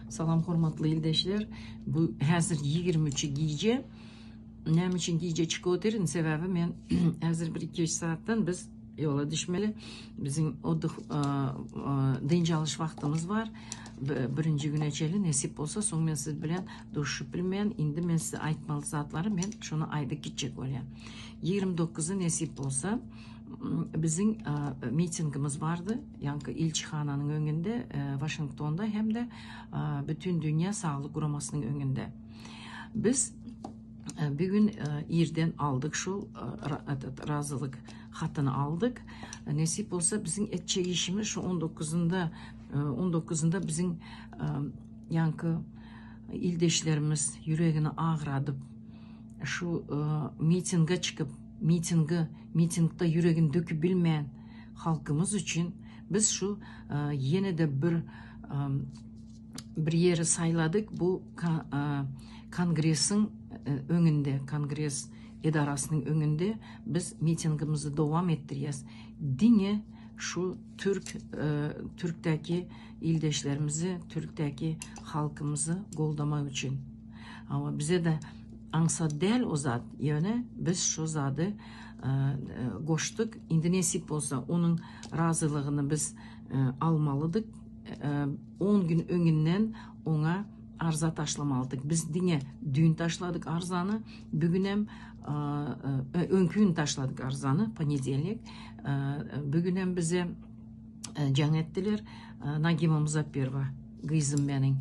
Salam hormatly ildeşler. Bu häzir 23 gije. Näme üçin gije çykyp otyryn? Sebäbi men häzir bir 2-3 saatdan biz ýola düşmeli. Biziň oddyh dynç alyş wagtymyz bar. Birinji güne çenli nesip bolsa, soň men siz bilen duşuşyp bilmeýän. Indi men size aýtmaly zatlary men şony aýdyp gitjek bolýan. 29-y nesip bolsa biziň mitingimiz bardy. Ýaňky ilçihananyň öňünde Waşingtonda hem-de Bütindünýä saglyk guramasynyň öňünde. Biz bu gün irden aldyk şu razylyk hatyny aldyk. Nesip bolsa biziň etjek işimiz şu 19-ynda 19-ynda biziň ýaňky ildeşlerimiz ýüregini agradyp şu mitinge çykyp mitinge mitingde ýüregini döküp bilmän halkymyz üçin biz şu ýene-de bir bir ýeri saýladyk bu kongresiň öňünde kongres edarasynyň öňünde biz mitingimizi dowam etdirýäs diňe şu türk türkdäki ildeşlerimizi türkdäki halkymyzy goldamak üçin amma bize-de aňsat däl o zat ýöne biz şu zady goşduk indi nesip bolsa onuň razylygyny biz almalydyk On gün öňünden oňa arza taşlamalydyk. Biz diňe düýn taşladyk arzany, bu günem öňki gün taşladyk arzany, ponedelnik. Bu günem bize jaň etdiler. Nagima Muzapperowa gyzym meniň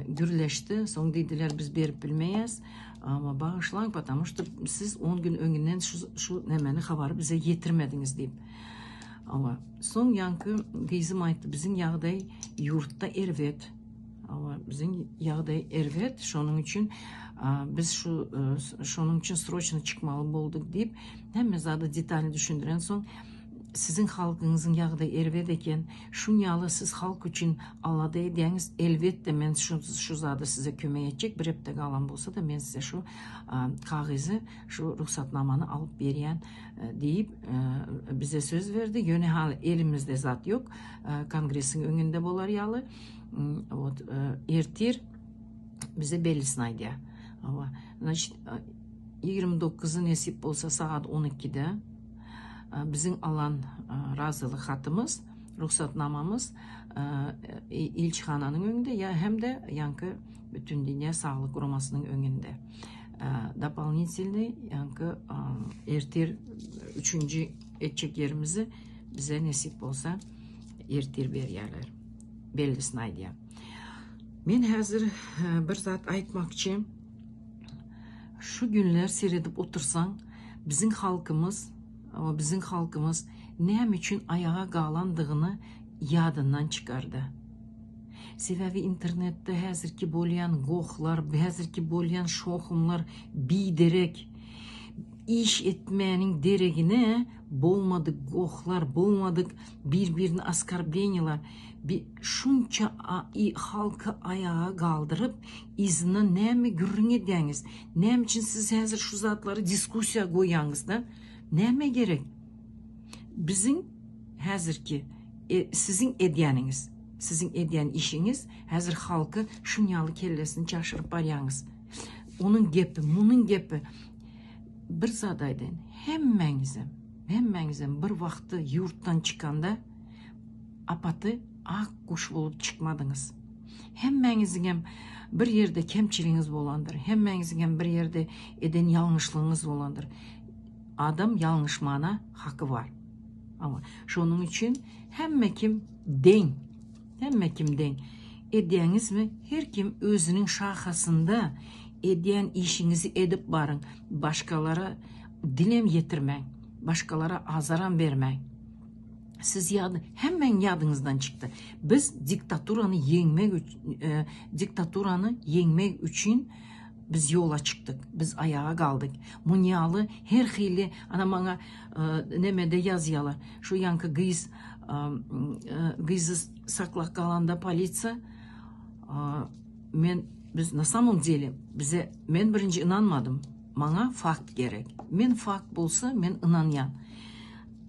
gürleşdi. Soň diýdiler biz berip bilmeýäs. Amma bagyşlaň, потому что siz 10 gün öňünden şu şu nämeni habary bize ýetirmediňiz diýip. Hawa. Soň ýaňky gyzym aýtdy, biziň ýagdaý ýurtda erbet. Hawa, biziň ýagdaý erbet, şonuň üçin biz şu şonuň üçin sroçno çykmaly bolduk diýip, hemme zady detalny düşündiren soň, siziň halkyňyzyň ýagdaýy erbet eken, şuň ýaly siz halk üçin alada edýäňiz, elbetde men şu şu zada size kömek etjek, bir hepde galan bolsa-da men size şu kagyzy, şu rugsatnamany alyp berýän diýip bize söz berdi. Ýöne hal elimizde zat ýok. Kongresiň öňünde bolar ýaly. Wot ertir bize bellisini aýdýar. Hawa. Значит, 29-y nesip bolsa sagat 12-de biziň alan razylyk hatymyz, rugsatnamamyz ilçihananyň öňünde ýa hem-de ýaňky Bütindünýä saglyk guramasynyň öňünde. Doполнительный ýaňky ertir üçünji etjek ýerimizi bize nesip bolsa ertir berýärler. Bellisini aýdýar. Men häzir bir zat aýtmakçy. Şu günler seredip otursaň, biziň halkymyz, biziň halkymyz näme üçin aýaga galandygyny ýadyndan çykardy. Sebäbi internetde häzirki bolýan gohlar, häzirki bolýan şohumlar biderek. Iş etmäniň deregine bolmadyk gohlar, bolmadyk bir-birini oskorbleniýalar, şunça halky aýaga galdyryp, yzyndan näme gürrüň edýäňiz? Näme üçin siz häzir şu zatlary diskussiýa goýýaňyz-da? Nämä gerek? Biziň häzirki siziň edýäniňiz, siziň edýän işiňiz häzir halky şunýaly kellesini çaşyryp barýaňyz. Onuň gepi, munuň gepi. Bir zat aýdaýyn, hemmäňizem, hemmäňizem bir wagtda ýurtdan çykanda apaty ak guş bolup çykmadyňyz. Hemmäňiziňem bir ýerde kemçiligiňiz bolandyr, hemmäňiziňem bir ýerde eden ýalňyşlygyňyz bolandyr. Adam ýalňyşmana haky bar. Hawa, şonuň üçin hemme kim deň. Hemme kim deň. Edýäňizmi, her kim özüniň şahasynda edýän işiňizi edip baryň. Başgalara dilem ýetirmäň. Başgalara azaram bermäň. Siz ýady, hemmäň ýadyňyzdan çykdy. Biz diktaturany ýeňmek e, diktaturany ýeňmek üçin Biz ýola çykdyk. Biz aýaga galdyk. Munýaly her hili ana maňa nemede ýazýalar. Şu ýaňky gyz gyzy saklap galanda polisiýa men biz na samom dele bize men birinji ynanmadym. Maňa fakt gerek. Men fakt bolsa men ynanýan.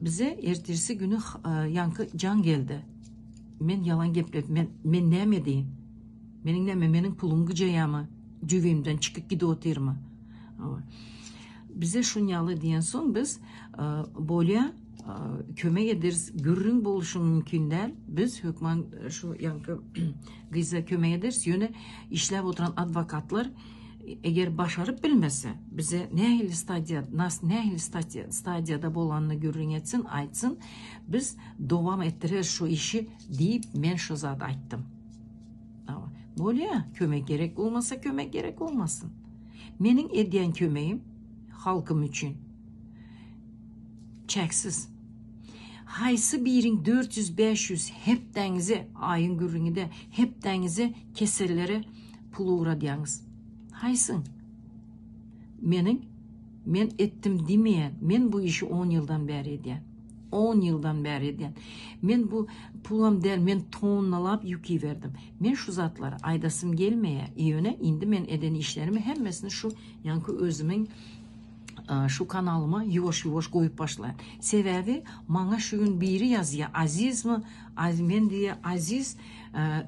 Bize ertesi güni ýaňky jaň geldi. Men ýalan geplet men men näme edeýin? Meniň näme, meniň pulum gyjaýamy, jübimden çykyp gidip otyrmy? Bize şunýaly diýensoň biz bolýa kömek ederis, gürrüň boluşy mümkin däl. Biz hökman şu ýaňky gyza kömek ederis. Ýöne işläp oturan adwokatlar eger başaryp bilmese, bize nähili stadiýa, nas nähili stadiýa, stadiýada bolanyny gürrüň etsin, aýtsyn, biz dowam etdireris şu işi diýip men şu zady aýtdym. Bolýa, kömek gerek bolmasa kömek gerek bolmasyn. Meniň edýän kömegim halkym üçin çäksiz. Haýsy biriň 400-500 hepdäňizi, aýyň gürrüňi-de, hepdäňizi kesellere pul ugradýaňyz? Haýsyň? Meniň men etdim diýmeýän, men bu işi on ýyldan bäri edýän. On ýyldan bäri edýän. Men bu pulam däl, men tonnalap ýük iberdim. Men şu zatlary aýdasym gelmeýär. Ýöne indi men eden işlerimi hemmesini şu ýaňky özümiň şu kanalyma ýuwaş-ýuwaş goýup başlaýan. Sebäbi maňa şu gün biri ýazýar, Azizmi, men diýýär, Aziz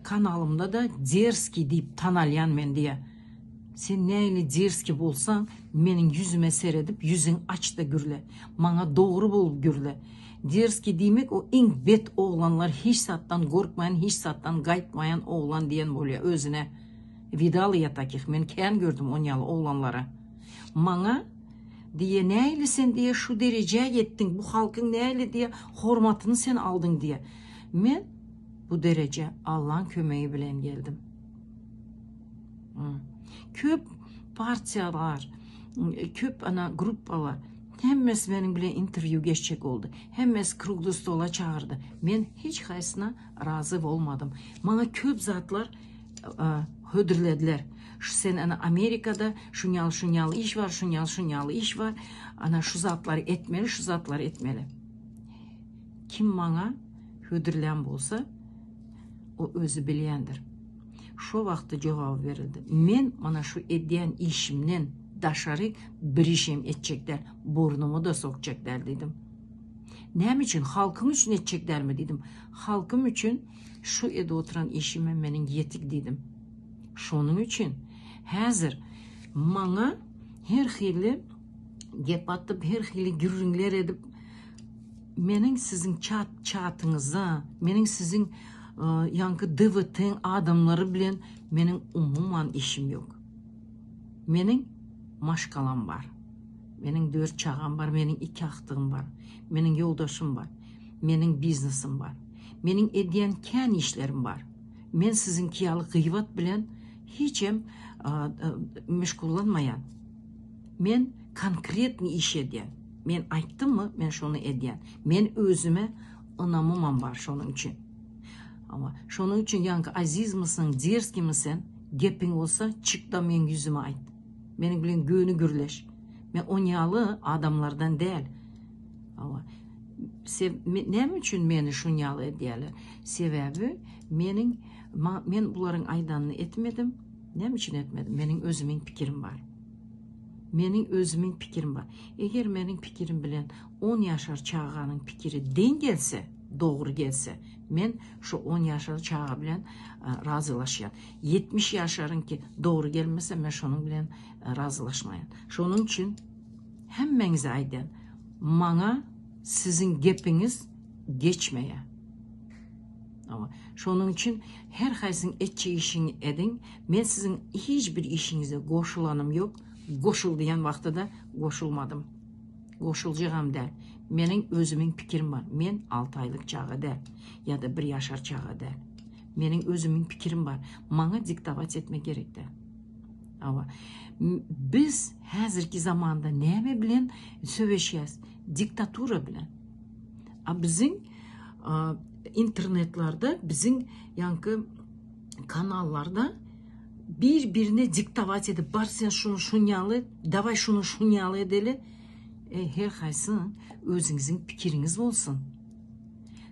kanalymda-da derskiý diýip tanalýan men diýýär. Sen nähili derskiý bolsaň, meniň ýüzüme seredip, ýüzüňi aç-da gürle. Maňa dogry bolup gürle. Derskiý diýmek o iň bet oglanlar hiç zatdan gorkmaýan, hiç zatdan gaýtmaýan oglan diýen bolýar özüne. Widal ýa takih, men kän gördüm onýaly oglanlary. Maňa diýe nähili sen diýe şu derejä ýetdiň, bu halkyň nähili diýe hormatyny sen aldyň diýe. Men bu derejä Allaň kömegi bilen geldim. Köp partiýalar, köp ana gruppalar hemmesi meniň bilen interwýu geçjek boldy. Hemmesi krugly stola çagyrdy. Men hiç haýsyna razy bolmadym. Maňa köp zatlar hödürlediler. Şu sen ana Amerikada şunýaly şunýaly iş bar, şunýaly şunýaly iş bar. Ana şu zatlary etmeli, şu zatlary etmeli. Kim maňa hödürlän bolsa, o özi bilýändir. Şo wagtda jogaby berildi. Men mana şu edýän işimden daşary bir işem etjek däl, burnumy-da sokjak däl diýdim. Näme üçin? Halkyň üçin etjek dälmi diýdim. Halkym üçin şu edip oturan işimem meniň ýetik diýdim. Şonuň üçin häzir maňa her hili gep atyp, her hili gürrüňler edip, meniň siziň çat çatyňyza, meniň siziň ýaňky DWT-iň adamlary bilen meniň umuman işim ýok. Meniň maşgalam bar. Meniň dört çagam bar, meniň iki agtygym bar. Meniň ýoldaşym bar. Meniň biznesim bar. Meniň edýän kän işlerim bar. Men siziňki ýaly gybat bilen hiçem meşgullanmaýan. Men konkretnyý iş edýän. Men aýtdymmy, men şony edýän. Men özüme ynamymam bar şonuň üçin. Hawa, şonuň üçin ýaňky azizmisiň, derskimi sen, gepiň bolsa çyk-da meň ýüzüme aýt. Meniň bilen göni gürleş. Men onýaly adamlardan däl. Hawa. Se, näme üçin meni şunýaly edýärler? Sebäbi meniň men bularyň aýdanyny etmedim. Näme üçin etmedim? Meniň özümiň pikirim bar. Meniň özümiň pikirim bar. Eger meniň pikirim bilen on ýaşar çaganyň pikiri deň gelse, dogry gelse, men şu on ýaşar çaga bilen razylaşýan. 70 ýaşaryňky dogry gelmese, men şonuň bilen razylaşmaýan. Şonuň üçin hemmäňize aýdýan, maňa siziň gepiňiz geçmeýär. Şonuň üçin her haýsyň etjek işiňi ediň. Men siziň hiç bir işiňize goşulanym ýok. Goşul diýen wagtda-da goşulmadym. Goşuljagam däl. Meniň özümiň pikirim bar. Men alty aýlyk çaga däl ýa-da bir ýaşar çaga däl. Meniň özümiň pikirim bar. Maňa diktować etmek gerek däl. Hawa. Biz häzirki zamanda näme bilen söweşýäs? Diktatura bilen. A biziň internetlerde biziň ýaňky kanallarda bir-birine diktować edip bar sen şuny şunýaly et, daway şuny şunýaly edeli. Eý her haýsyň özüňiziň pikiriňiz bolsun.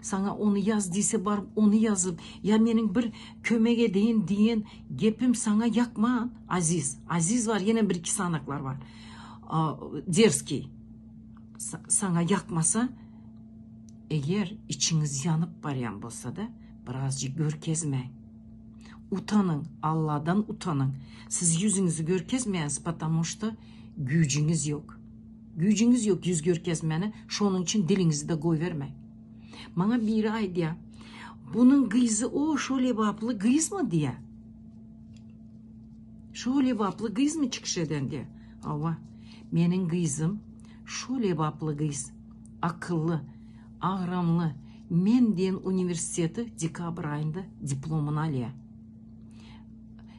Saňa ony ýaz diýse baryp ony ýazyp, ýa meniň bir kömek edeýin diýen gepim saňa ýakman, Aziz. Aziz bar, ýene bir-iki sanaklar bar. Derskiý. Saňa ýakmasa, eger içiňiz ýanyp barýan bolsa-da, birazjyk görkezmäň. Utanyň, Alladan utanyň. Siz ýüzüňizi görkezmeýäňiz, потому что güýjüňiz ýok. Güýjüňiz ýok ýüz görkezmäne, şonuň üçin diliňizi-de goýbermäň. Maňa biri aýdýar, Bunuň gyzy o şo lebaply gyzmy diýýär. Şo lebaply gyzmy çykyş eden diýýär. Hawa, meniň gyzym şo lebaply gyz. Akylly, agramly, men diýen uniwersiteti dekabr aýynda diplomyny alýar.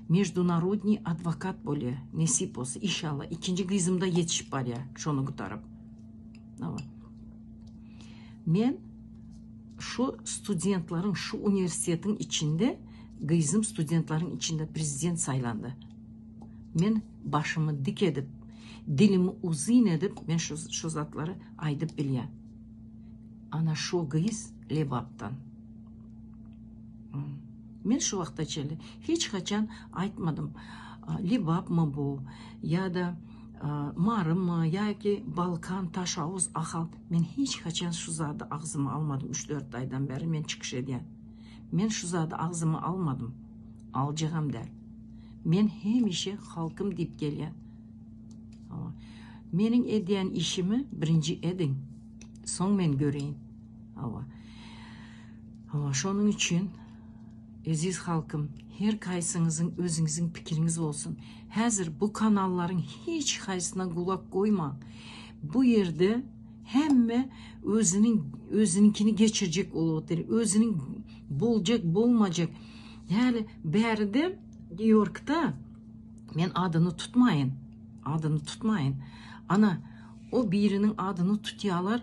Meždunarodniý adwokat bolýar, nesip bolsa, inşallah. Ikinji gyzym-da ýetişip barýar, şony gutaryp. Hawa. Men şu studentleriň, şu uniwersitetiň içinde, gyzym studentleriň içinde prezident saýlandy. Men başymy dik edip, dilimi uzyn edip, men şu, şu zatlary aýdyp bilýän. Ana şu gyz Lebapdan. Men şu wagta çenli hiç haçan aýtmadym, Lebapmy bu ýa-da Marymy ýa-ki Balkan, Taşawuz, Ahal. Men hiç haçan şu zady agzyma almadym, üç-dört aýdan bäri men çykyş edýän. Men şu zady agzyma almadym. Aljagam däl. Men hemişe halkym diýip gelýän. Meniň edýän işimi birinji ediň. Soň men göreýin. Hawa. Hawa, şonuň üçin eziz halkym, her kaýsyňyzyň özüňiziň pikiriňiz bolsun. Häzir bu kanallaryň hiç haýsyna gulak goýmaň. Bu ýerde hemme özüniň özüniňkini geçirjek bolup otyr. Özüniň boljak, bolmajak. Häli bäride Nýu-Ýorkda men adyny tutmaýyn. Adyny tutmaýyn. Ana, o biriniň adyny tutýalar,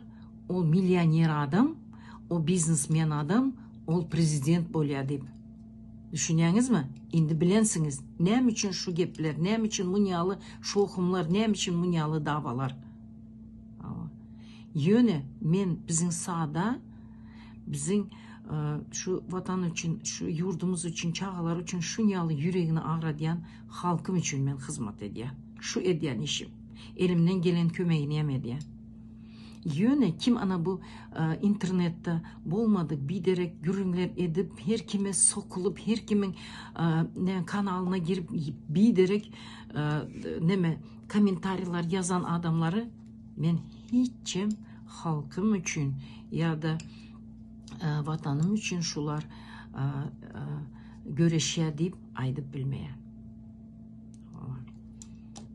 ol millioner adam, o biznesmen adam, ol prezident bolýar diýip. Düşünýäňizmi? Indi bilensiňiz, näme üçin şu gepler, näme üçin muny ýaly şowhunlar, näme üçin muny ýaly dawalar. Ýöne men biziň sada, biziň şu watan üçin, şu ýurdumyz üçin, çagalar üçin şuny ýaly ýüregini agradýan halkym üçin men hyzmat edýän. Şu edýän işim. Elimden gelen kömegini hem edýän. Ýöne kim ana bu internetde bolmadyk biderek gürrüňler edip, her kime sokulyp, her kimiň ne kanalyna girip biderek neme kommentariýalar ýazan adamlary men hiçem halkym üçin ýa-da watanym üçin şular göreşýär diýip aýdyp bilmeýän.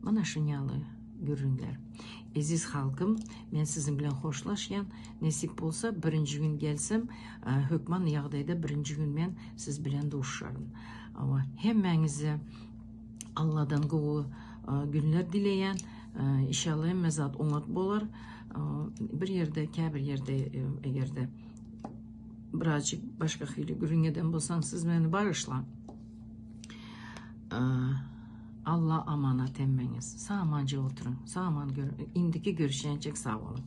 Mana şuny ýaly gürrüňler. Eziz halkym, men siziň bilen hoşlaşýan. Nesip bolsa, birinji gün gelsem, hökman ýagdaýda birinji gün men siz bilen duşuşaryn. Awa, hemmäňize Alladan gowy günler dileýän. Inşallah hemme zat oňat bolar. Bir ýerde, käbir ýerde eger-de birazjyk başga hili gürrüň eden bolsam, siz meni bagyşlaň. Alla amanat hemmäňiz. Sag-amanca oturyň. Sag-aman indiki görüşýänçek sag boluň.